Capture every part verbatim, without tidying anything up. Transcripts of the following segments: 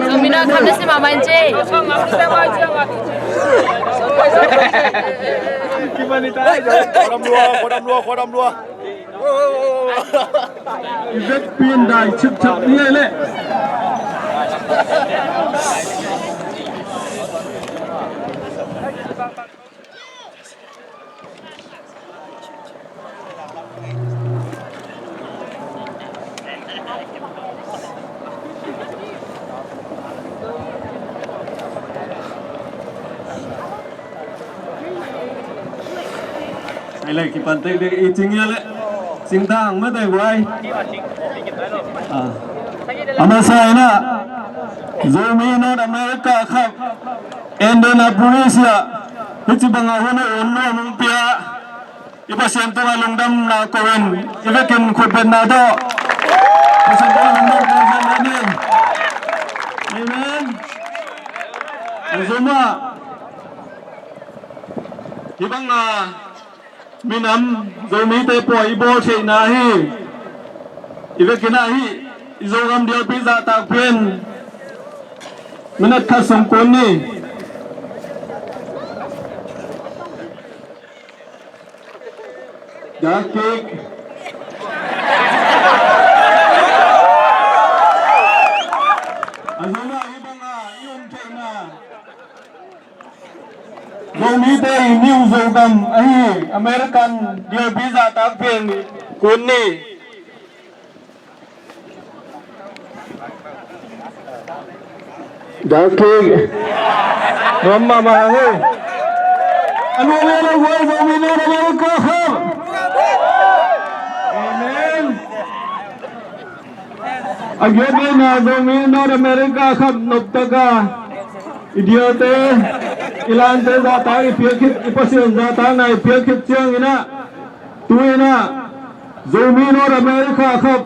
Zomi Nat Cup na si mahmah in ci. Khuadam lua, khuadam lua, khuadam lua. I vekpi in dai chipchap ni leh. Ai le, kipan tek dek i cing ia le. Singtang mate guai. Ah. A masa in ah Zomi North America Cup Indianapolis ah hih ci bangah hun a om nuam hong pia i Pasian tungah lungdamna ko in, i vekin khutbetna tawh Pasian tungah lungdam ko in. Amen. A Zomi ah hih bangah minam Zomite pawi i bawl theihna hi. I vekin ah hih i Zogam D L P zahtak pen minute khat sung kun ni. Dak kik. A Zomi ah hih bangah i um theihna Zomite i New Zogam ahi American D L P zahtak pen kun ni. Dak kik. Nuam mahmah hang ei. A nuam ei lo guai, Zomi North America Cup. Amen. A giat veina Zomi North America Cup noptak a i diate, i lante zahtak i piak khit, i Pasian zahtakna i piak khit ciangin ah, tu-in ah Zomi North America Cup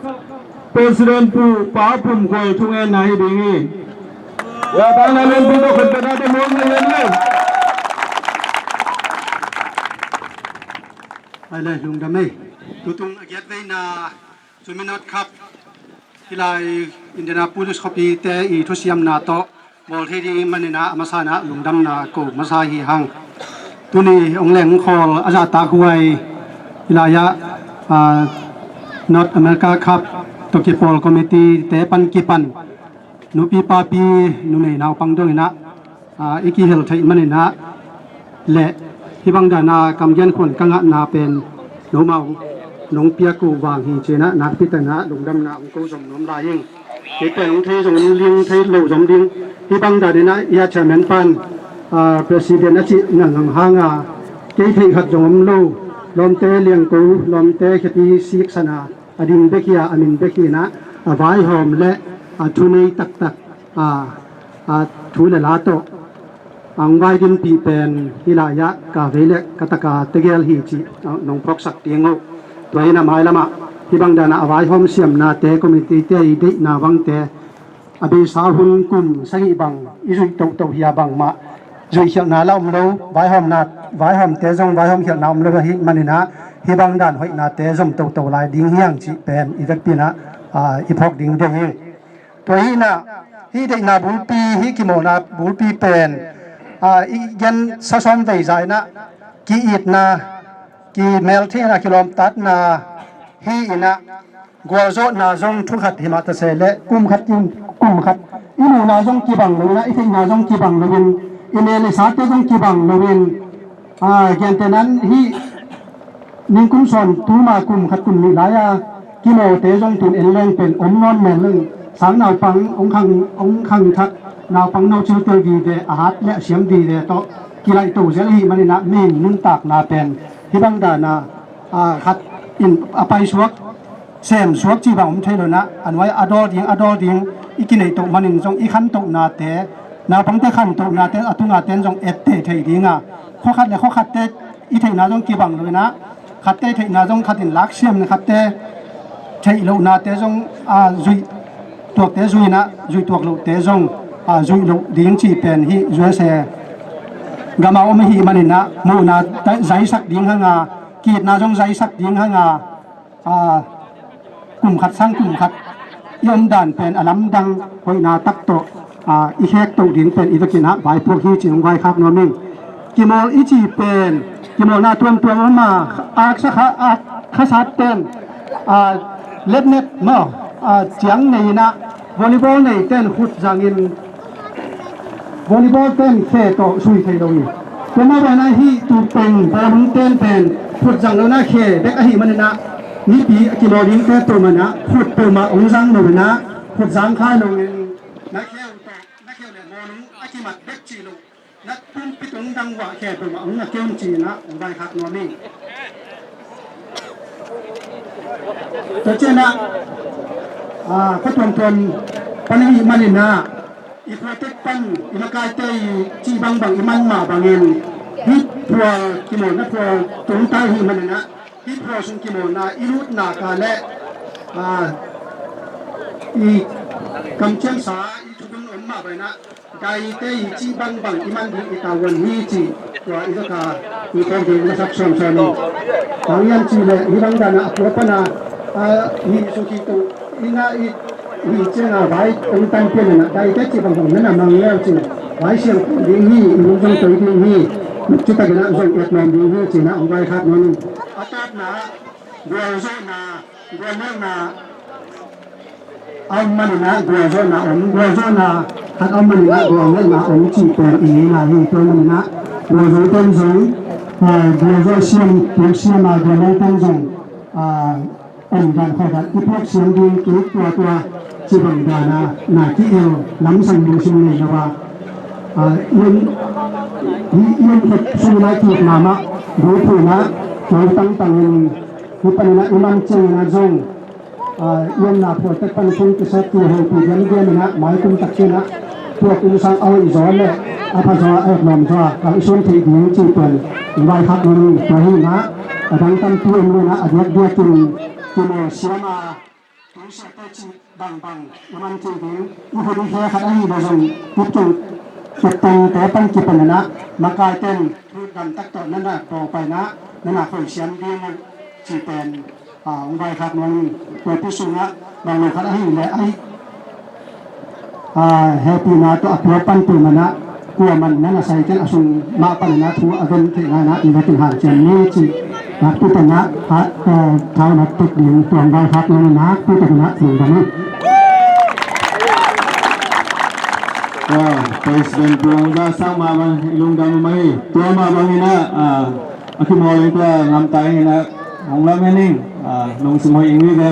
President Pu Pa Pum Khual thungetna hi ding hi. Zahtakna lianpi tawh khutbetna tawh muang na lian le. Ai le, lungdam ei. Tutung a giat veina Zomi North Cup hih lai Indianapolis khuapite i thusiamna tawh bawl thei ding manin ah a masa in ah lungdamna ko masa hi hang. Tuni hong leng hong khawl a zahtakhuai hih lai-ah, ah, North America Cup tawh kipawl committee-te pan kipan nupi papi numei naupang dongin ah, ah, i kihel theih manin ah le hih bang dan a kam genkhuan ka ngahna pen nomau nong piak uh vang hi ci-in ah nakpi takin ah lungdamna hong ko zom nuam lai ing. Kei pen hong thei zong om ding, thei lo zong om ding. Hih bang danin ah i a chairman pan, ah, president a cih nangang hanga kei theih khat zong om lo. Lawmte liangko, lawmte khepi siksana a ding bek hi a, a min bek hi in ah a vaihawm le a thunei taktak, a, a thu le la tawh ang vai dinpih pen hih lai-ah ka vei le ka taka tegel hi cih, ah, nong phawksak ding uh. Tua hi in ah mailamah hih bang danah a vaihawm siamnate, committee-te i deihna bangte a beisa hun kum sagih bang i zuih tohtoh hi a, bangmah zuih khialhna la om lo, vaihawmna, vaihawmte zong vaihawm khialhna om lo ahih manin ah hih bang dan hoihnate zom tohtoh lai ding hi hang cih pen i vekpi in ah, ah, i phawk ding deih hi. Tua hi in ah, hih deihna bulpi, hih kimawhna bulpi pen, ah, i gen sasawm vei za in ah, ki-itna, kimeltheihna, kilawmtatna hi in ah, gualzawhna zong thu khat hi mah ta se leh, kum khat in, kum khat i muhna zong kibang lo in ah, i theihna zong kibang lo in, i nel i sate zong kibang lo in, ah, gentehna in hih ningkum sawm tuma kum khat kum nih lai-a kimawhte zong tun en leng pen om nawn mel lo in, sang naupang hong khang, hong khangthak, naupang no ciltel vive, a hat le a siam vive tawh kilaihto zel ahih manin ah mihing nuntakna pen hih bang dan a, ah, khat in a paisuak, semsuak cih bang om thei lo in ah, a nuai a dawl ding, a dawl ding, i kineih toh manin zong i khantohnate, naupangte khantohnate a tungaten zong etteh theih dinga, khuakhat le khuakhatte i theihna zong kibang lo inah, khatte i theihna zong khatin laksiam, khatte theih lohnate zong a zuih tuakte zui inah, zuih tuak lohte zong a zuih loh ding cih pen hih U S A gama om ahih maninah muhna zaisak ding hanga, ki-itna zong zaisak ding hanga, a, kum khat sang kum khat i omdan pen a lamdang hoihna tak tawh, a, i khektoh ding pen i vekinah vaipuak hi ci-in hong vaikhak nuam ing. Kimawl i cih pen kimawlna tuamtuam om a, aksa kha, ak khasat pen, a, letnet maw, a, ciang nei inah volleyball nei ten khut zangin volleyball ten khe tawh sui thei lo hi. Tua mah bangin ah hih tu peng bawlung ten pen khut zang lo inah khe bek ahih maninah mipi a kimawl dingte tua manah khut peuhmah hong zang lo inah khut zang khai lo in na khe uh tawh na khe uh le bawlung a kimat bek cih lo na pumpi tung dang uah khe peuhmah hong na kei un ci-inah hong vaikhak nuam hi. Tua cianah, a, khuatuamtuam pan ahih maninah i khuatek pan i makaite i cih bangbang i man mah bangin hih phual kimawlna phual tungta ahih maninah hih phual sung kimawlna i lutna ka le, a, i kamciamsa i thugun om mah banginah daite i cih bangbang i man ding i tavuan hi cih tua i zaka i kawk ding masak suamsuam hi. Bang hiam cih leh hih bang danah a kua pana, a, hih sukhi tung ina i hih cianga vai ong tan pian inah daite cih bangbang nana mang leu cin vai siang ding hi, i lungzong toi ding hi. Citakinah zong et nuam ding hi cinah ong vaikhak nuam hi. A tawpna gualzawhna, gualnelna a om maninah gualzawhna om, gualzawhna khat a om maninah gualnelna om cih pen i ngai hi. Tua maninah gualzawh ten zong, eh, gualzawh siam, puak siam a gualnel ten zong, ah, om dan khawh dan i puak siam ding kik tuatua cih bang dana na ki-el lamsang lungsim nei lo a, ah, i om, i, i om khat sung lai kik mahmah, bu phunah, keu tangtangin, hi paninah i man cianginah zong, a, i omna phual tek pan kung kisat ki hopi diamdiam inah maikum tak cianah tua kum sang a hoih zaw le a pha zaw a et nuam zaw a kal i suan theih ding cih pen i vaikhak nuam hi. Tua hi inah a dang tampi om lo inah a diakdiakin kimawl siam a tungsiahte cih bangbang i man thei ding i hun i khe khat ahih leh zong hih tung keptengte pan kipan inah makaiten thu gamtak tawh nana pawngpai inah nana khoih siam ding uh cih pen a, hong vaikhak nuam hi. Tuapi sungah bang lo khat ahih leh ahi, a, hehpihna tawh a pua pan peuhmah inah kuaman na na sai kei a sung mah paninah thu a gen theih ngainah i vekin hanciam ni cih nakpi tenah, a, a, thaunat tek ding tua hong vaikhak nuam nakpi tenah lungdam hi. President Pu Za Sang mah bang i lungdam mah hi. Tua mah banginah, a, a kimawl in tua ngamta inginah hong lam hen ing, a, lungsim hoih ing hi ve.